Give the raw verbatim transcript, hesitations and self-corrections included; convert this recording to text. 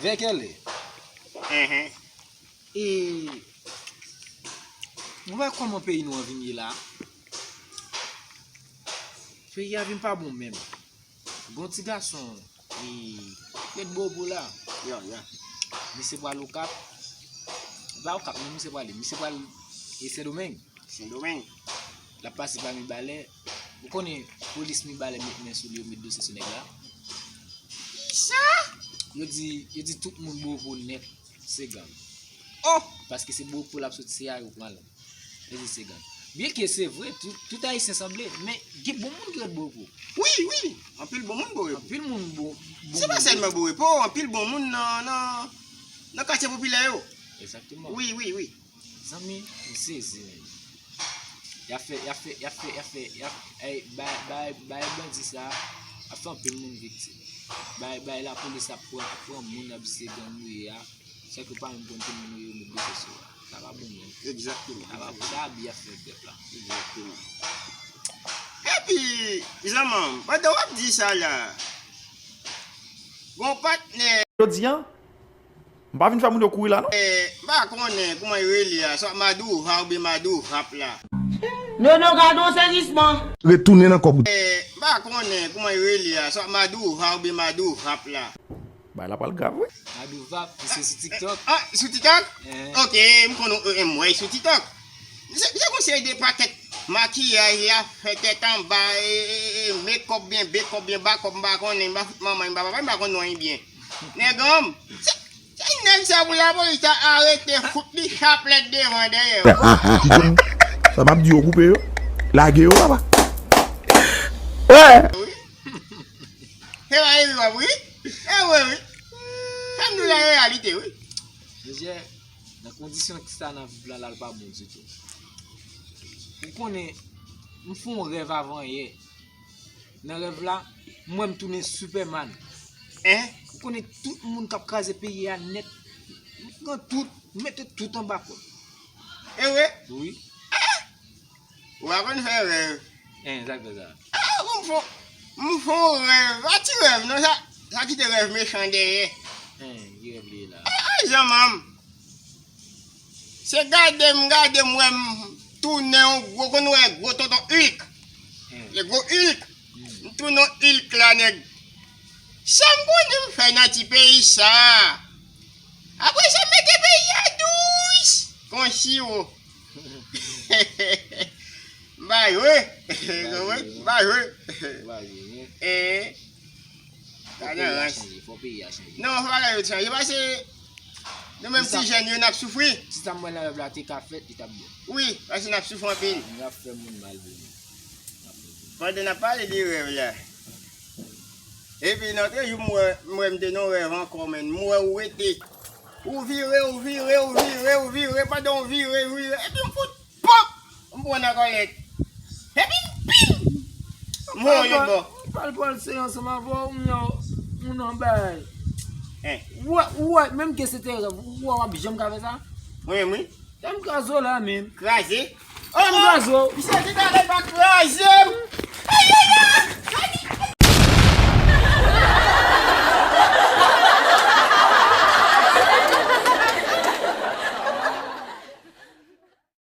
Vèkèlè. E, nou wè kòman peyi nou an vin ye la? Peyi a vin pa bon menm. Gon ti gason, e, ret Bobo la. Ya, ya. Misye pral Okap. Pa Okap, non, misye pral, misye pral, e, Sendomeng. Sendomeng. L ap pase pa Mibalè. Ou konnen polis Mibalè met men sou li, yo met dosye sou nèg la. Kisa? Yo di, yo di tout moun Bobo nèt se gang. Oh! Paske se Bobo l ap soti, se a yo pran l. Yo di se gang. Byenke se vre, tout, tout Ayisyen sanble, men gen bon moun ki ret Bobo. Wi, wi. Anpil bon moun Bobo. Anpil moun bon, bon Se pa moun sèlman Bobo, anpil bon moun nan, nan, nan katye popilè yo. Egzakteman. Wi, wi, wi. Zanmi, m sezi, men. Y ap fè, y ap fè, y ap fè, y ap fè, y ap, ey, bay, bay, bay bandi sa, ap fè anpil moun viktim. Bay, bay lapolis ap pran, ap pran moun, ap di se gang nou ye a. Sèke pa menm konn ki moun nou ye, met dosye sou a. Sa pa bon, men. Egzakteman. Sa pa bon. Sa abi y ap fè pèp la. Egzakteman. Epi, zanmi m, pandan w ap di sa la, gon patnè. Jodi a, m pa vin fè moun yo kouri la, non. Eh, m pa konnen kouman yo rele a, swa Madouva oubyen Madouvap la. Nono, gade yon sezisman. Retounen nan kòb ou. Eh, m pa konnen kouman yo rele a, swa Madouva oubyen Madouvap la. Bagay la pral grav, wi. Madouvap, misye sou TikTok. Ah, sou TikTok? Eh. Ok, m konnen, eh, m wè sou TikTok. Misye, misye gon seri de pakèt makiyaj, la fè tèt anba, e, e, e, make up byen, bekòp byen, bakòp, m pa konnen, m pa fout manman, m pa papa, m pa konn non li byen. Nèg an m, se, se nèg sa pou lapolis ta arete, fout li chaplèt devan, dèyè. Sa m ap di yo koupe yo, lage yo, papa. Wi. Se pa evi w ap ri? E vre, wi. Sa m di w la reyalite, wi. Mezye, nan kondisyon ki sa nan viv la, la l pa bon ditou. Ou konnen, m fè yon rèv avan yè. Nan rèv la, m wè m tounen Superman. Hein? Ou konnen tout moun k ap kraze peyi a nèt, m pran tout, m mete tout anba kòd. E vre? Wi. Ou pa konn fè rèv. Hein, sa k fè sa? Ah, m fon, m fon rèv. Pa ti rèv, non, sa, sa kite rèv mechan dèyè. Hein, ki rèv li ye la? Ah, ah, zanmi m. Se gade m, gade m, wè m tounen yon gwo, konn wè gwo tonton Hulk. Hmm. Le gwo Hulk. Hmm. M tounen yon Hulk la, nèg. Sa m konnen m fè nan ti peyi sa? Apre sa, m mete peyi a dous kon siwo. M pa jwe. M pa jwe. M pa jwe, men. Eh. Fò peyi a chanje, fò peyi a chanje. Non, fò bagay yo chanje. Paske nou menm ti jèn yo, n ap soufri. Si sa m wè nan rèv la te ka fèt, li t ap bon. Wi, paske n ap soufri anpil. Nou ap fè moun mal vini. N ap fè moun. Pandan n ap pale de rèv la. Epi nan trè jou m wè, m wè m te nan rèv ankò, men m wè ou rete. Ou vire, ou vire, ou vire, ou vire, pandan ou vire, vire. Epi m fout Pòp! M pran nan kòlèt. Epi m pim! M voye yon lòt bò. M pral pran seri ansanm avè w, m nan, m nan bay. Hein. Ou wè, ou wè, menm ke se te rèv, ou wè w ap janm ka fè sa? Mwen menm, wi. Lè m kraze w la, menm. Kraze? Oh, m kraze w. Misye di talè pa kraze m.